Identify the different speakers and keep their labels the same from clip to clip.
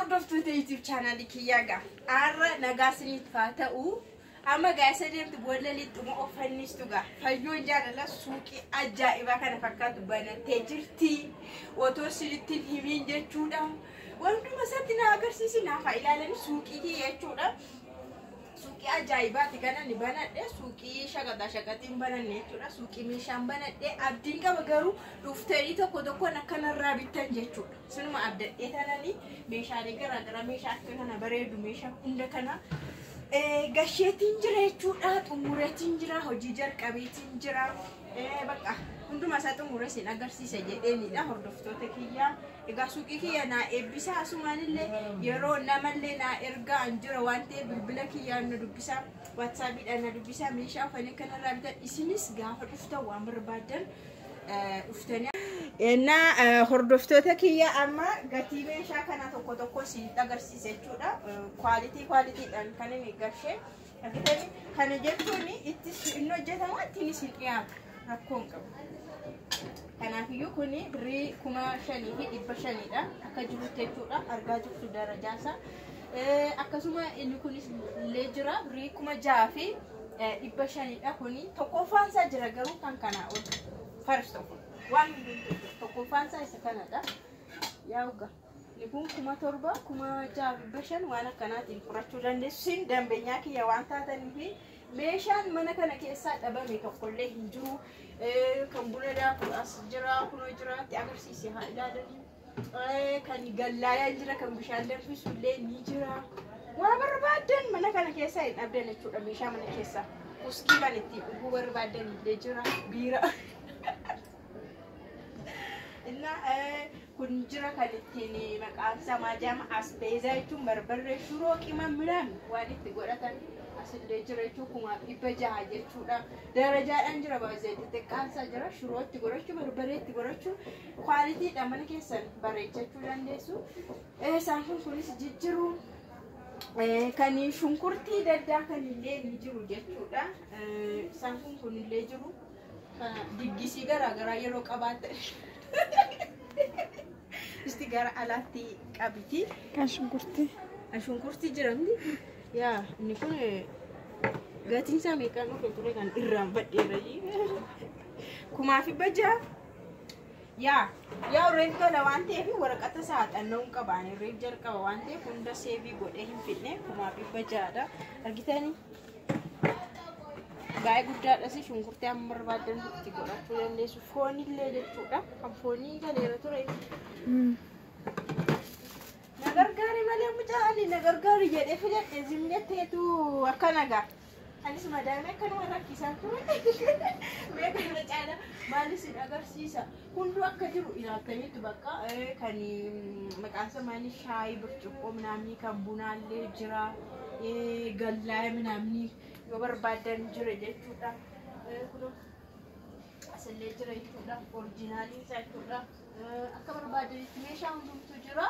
Speaker 1: Hordoftoota YouTube chaanaalii kiyyaa gaa har'a nagaa isiniif haa ta'u. Amma gaa isa deemtu boolla lixxuma of fannistu gaa. Fayyoon jaalala suuqii ajaa'ibaa kana fakkaatu banattee jirti. Otoo isinitti hin himiin jechuudha. Wantuma isaatti na agarsiisi, naaf haa ilaalani suuqii kiyya jechuudha. Suuqii ajaa'ibaati kana ni banadhe, suuqii shaqaxaa shaqaxiin bananne jechuudha. Suuqii meeshaan banadhe, abdiin qaba garuu dhuftanii tokko tokkoon akkanarraa bittan jechuudha. Sinuma abdadhee tananii meeshaalee garaagaraa, meeshaa akka kana bareedu, meeshaa hunda kana gasheetiin jira jechuudha. Xumureetiin jira, hojii jalqabeetiin jira. Bakka hunduma isaa xumuree isin agarsiisa jedheenidha, hordoftoota kiyyaa. Egaa suuqii kiyya naa eebbisa, asumaanillee yeroo namallee naa ergaa an jira waan ta'eef bilbila kiyyaan na dubbisa, WhatsAppiidhaan na dubbisa, meeshaa uffanni kanarraa bitan. Isinis gaafa dhuftan waan barbaadan dhuftanii. Ennaa hordoftoota kiyya, amma gatii meeshaa kana tokko tokko isinitti agarsiisa jechuudha. Quality qualitydhaan kan inni gashee argitanii kana jechuun itti inni hojjetamu ittiin isin dhiyaatu rakkoo hin qabu. Kanaafiyyuu kuni birrii 5,500dha akka jirutti jechuudha. Argaa jirtu darajaasaa. Akkasuma inni kunis illee jira, birrii 6,500dha kuni. Tokkoffaan isaa jira garuu kan kanaa ol. First of all waan hundumtuu tokkoffaan isaa isa kanadha. Yaa ugaa. Inni kun 7,000, 6,500 waan akkanaatiin furachuu dandeessu. Isin dambenyaa kiyya waan taataniif meeshaan mana kana keessaa dhabame tokkollee hin jiru. Kan buna daaku as jira, kunoo jira, itti agarsiise haa ilaalanii. Kan gallaayaa jira, kan bishaan danfisu illee ni jira. Waa barbaadan mana kana keessaa hin dhabdan jechuudha, meeshaa mana keessaa. Uskii kan ittiin dhuguu barbaadan illee jira, biira. Innaa kun jira, kan ittiin maqaan isaa maal asbeezaa jechuun barbarree, shuroo, qimam midhaan waan itti godhatan asillee jira jechuun 6,600 jechuudha. Darajaadhaan jira, baay'ee xixiqqaansaa jira. Shuroo itti godhachuu, barbarree itti godhachuu, qualitydhaan mana keessan bareechachuu dandeessu. Isaan kun kunis jijjiru. Kan shunkurtii daddaa kan illee ni jiru jechuudha. Isaan kun kunillee jiru. Diggisii garaagaraa yeroo qabaatan. Isti gara alaatti qabiti.
Speaker 2: Kan shunkurtii.
Speaker 1: Kan shunkurtii jiramti. Yaa, inni kun gatiin isaa meeqaan dhufe ture kan irraan badheera? 6,600. Yaa yaa, reef tola waan ta'eef waraqata isaa xanna'uu hin qabaan, reef jalqaba waan ta'eef hunda save godhee hin fidne. 6,600dha. Argitanii? Baay'ee guddaadhas, shunkurtii amma barbaadan itti godhachuu dandeessu. Foonillee jechuudha. Kan foonii galeera ture. Na gargaari malee mucaan na gargaari jedhee filadhe zimnetteetu akka nagaa. Anis madaamee akkanuma rakkisaan ture. Mee kana caala maal isin agarsiisa? Hunduu akka jiru ilaaltaniitu bakka kan maqaan isaa maali, shaayii burcuqqoo minaamni, kan bunaallee jira. Gallaa minaamni yoo barbaadan jira jechuudha. Kunoo asillee jira jechuudha. Originaliin isaa jechuudha. Akka barbaadanitti meeshaa hundumtuu jira.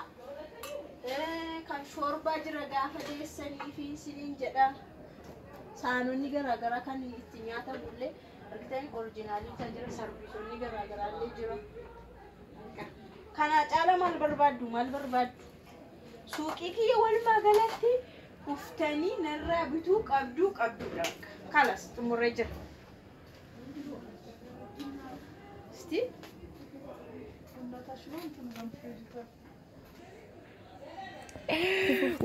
Speaker 1: Kan shoorbaa jira gaafa deessanii fi isiniin jedha. Saanonni garaagaraa kan itti nyaatamu illee argitanii, originaliin isaa jira. Sarbiisonni garaagaraa illee jira. Kana caala maal barbaaddu? Maal barbaaddu? Suuqii kiyya walumaa galatti dhuftanii narraa bituu qabduu qabduudha. Kalas, xumurree jira. Isti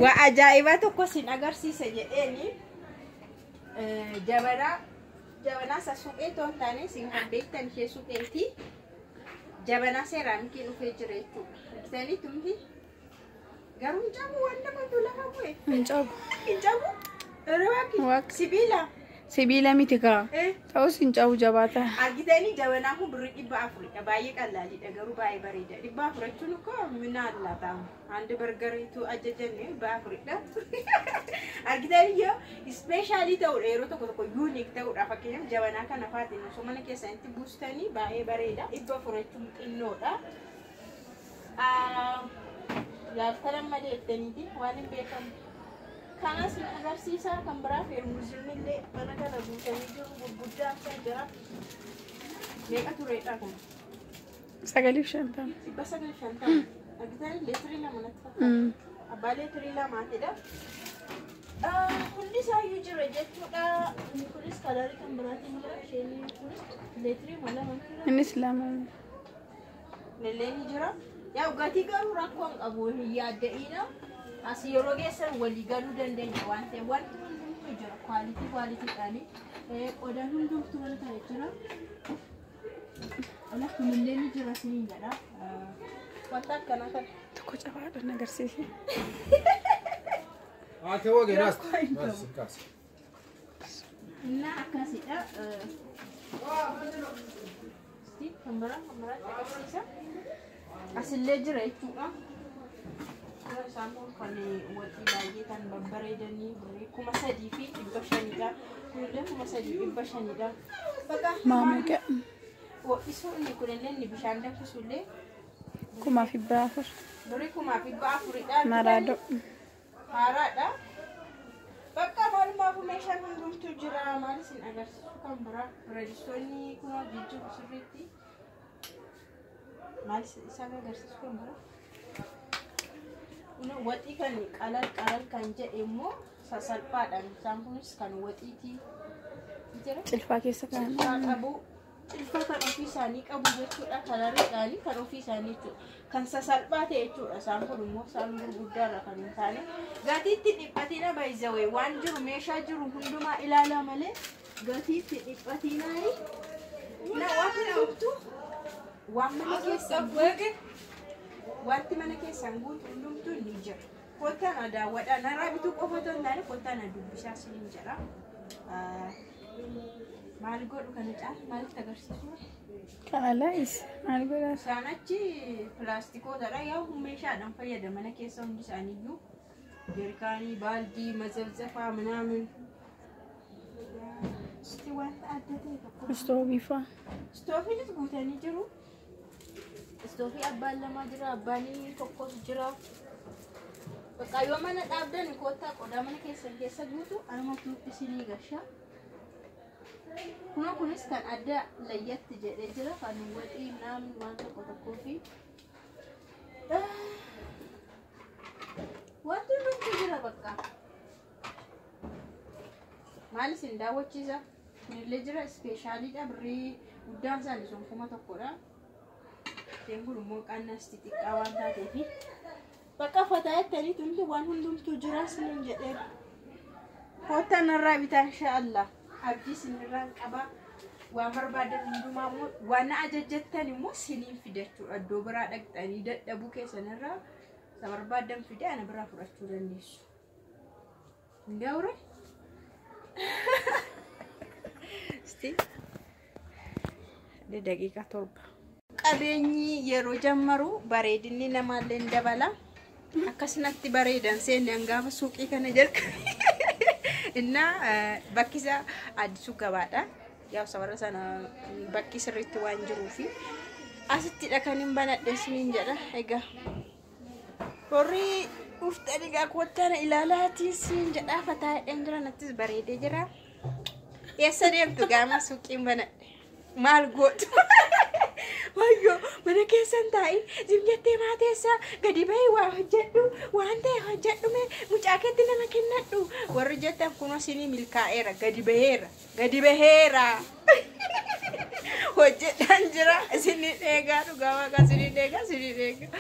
Speaker 1: waa ajaa'ibaa tokko sin agarsiisa jedheeni, jabanaa, jabanaa isa suphee otoo hin taane, isin kan beektan ishee supheeti. Jabanaa seeraamikii dhufee jira jechuudha. Argitanii tumti garuu hin cabu, waan nama lafa bu'e.
Speaker 2: Hin cabu.
Speaker 1: Hin cabu. Yeroo
Speaker 2: Waaqa.
Speaker 1: Sibiila.
Speaker 2: Sibiila miti kaa. Ta'us hin cabu, jabaata.
Speaker 1: Argitanii, jabanaan kun birrii 400dha. Baay'ee qallaaliidha garuu baay'ee bareeda. 400 jechuun ukkoo minaan laatamu. Handi bargariitu ajajanne 400dha. Argitanii, yoo special ta'uudha, yeroo tokko tokko unique ta'uudha. Fakkeenyaaf jabanaa kana faatiin osoo mana keessanitti buustanii baay'ee bareeda. 400 jechuun xinnoodha. Laaltan amma deettaniiti waan hin beekamu. Kanas ni agarsiisa, kan biraa feermuziin illee mana kana guutanii jiru, gurguddaa isaa jira. Meeqa tureedha kun?
Speaker 2: 950.
Speaker 1: 950. Argitanii, leetirii 2 natti fakkaata. Abbaa leetirii lamaatidha. Hundi isaayyuu jira jechuudha. Inni kunis kalarii kan biraatiin jira. Isheen kunis leetirii lama jira.
Speaker 2: Innis lama.
Speaker 1: Lelleen jira. Yaa gatii garuu rakkoo hin qabu hin yaadda'ina. As yeroo geessan walii galuu dandeenya waan ta'eef wanti hundumtuu jira. Kwaalitii kwaalitiidhaani. Qodaan hundumtuu wanta ta'e jira. Ala kunillee ni jira isiniin jedha. Wanta akkanaa kana.
Speaker 2: Tokko cabaadhaan agarsiise.
Speaker 1: Innaa akkasidha. Kan biraa kan biraatti agarsiisa. Asillee jira jechuudha. Isaan kun kan waxii baay'ee kan babbareedanii birrii 3,500dha. Kunillee 3,500dha. Bakka
Speaker 2: Maamuqa.
Speaker 1: Ho'isuu inni kunillee inni bishaan danfisullee
Speaker 2: 1,400.
Speaker 1: Birrii 1,400dha.
Speaker 2: Maraadoo.
Speaker 1: Haaraadha. Bakka maalumaafuu meeshaan hundumtuu jira. Maal isin agarsiisu kan biraa? Bireedistoonni kun jijjiiru sirriitti. Maal isaan agarsiisu kan biraa? Waxii kan qalal qalal kan jedhe immoo sasalphaadhaan isaan kunis kan waxiiti. Jira?
Speaker 2: Cilfaa keessa
Speaker 1: Cilfaa
Speaker 2: kaa'an.
Speaker 1: qabu. Cilfaa kan ofii isaanii qabu jechuudha. Kalariidhaani kan ofii isaanii jechuudha. Kan sasalphaa ta'e jechuudha. Isaan kun immoo isaan gurguddaarra kan hin taane. Gatiitti dhiphatina baay'izawee waan jiru meeshaa jiru hundumaa ilaalaa malee gatiitti dhiphatinaani. Na waan hundumtuu waan mana keessan guutu wanti mana keessan guutu hundumtuu ni jira. Kottaa na daawwadhaa. Narraa bituu qofa otoo hin taane kottaa na dubbisaa isiniin jedha. Maal godhu kana caala maalitti agarsiisu?
Speaker 2: Kan alaayis maal godhaa?
Speaker 1: Isaan achi pilaastikootadha. Yaa meeshaadhaan fayyada mana keessa hundi isaaniiyyuu. Jerkaanii, baaldii, mazabzafaa, minaamin. Isti wanta adda ta'e tokko.
Speaker 2: Istoobii fa'a.
Speaker 1: Istoofiinis guutanii jiru. Istoofii abbaan lamaa jira, abbaan tokkos jira. Bakka yoo mana dhaabdan kottaa qodaa mana keessan keessa guutu anumatu isinii gasha. Kunoo kunis kan adda layyatti jedhee jira. Kan waxii naamni waan tokko tokkoo fi wanti hundumtuu jira bakka. Maal isin daawwachiisa? Kunillee jira ispeeshaaliidha. Birrii guddaan isaanii sun 1,000dha. Isheen kun immoo qannas xixiqqaa waan taateefi. Bakka fataa jettanii tunti waan hundumtuu jira isiniin jedheera. Kottaa narraa bitaa inshaallah. Abdii isinirraan qaba. Waan barbaadan hundumaa immoo waan na ajajjattan immoo siniin fidachuudha. Iddoo biraa dhaqxanii dadhabuu keessanirraa isa barbaadan fide ana biraa fudhachuu dandeessu. Hin gawre? Isti daqiiqaa 7. Qabeenyi yeroo jammaru bareedinni namaallee ni dabala. Akkasumatti bareedan seenne gaafa suuqii kana jalqabe. Innaa bakki isaa addisuu gabaadha. Yaa sawara sana bakki sirriitti waan jiruufi asittidha kan hin banadhe isiniin jedha. Egaa warri dhuftanii egaa kottaa ilaalaatii siin jedha fataa hidheen jira nattis bareedee jira. Eessa deemtu gaama suuqiin banadhe? Maal gootu? Wayyoo mana keessan taa'i zim jettee maateessa gadi bahi waa hojjedhu waan ta'e hojjedhu mee mucaa keetti nama kennadhu warri jettan kunoo isinii milkaa'eera gadi baheera gadi baheera hojjedhaan jira isinii dheegaa dhugaa waaqa isinii dheegaa isinii dheegaa.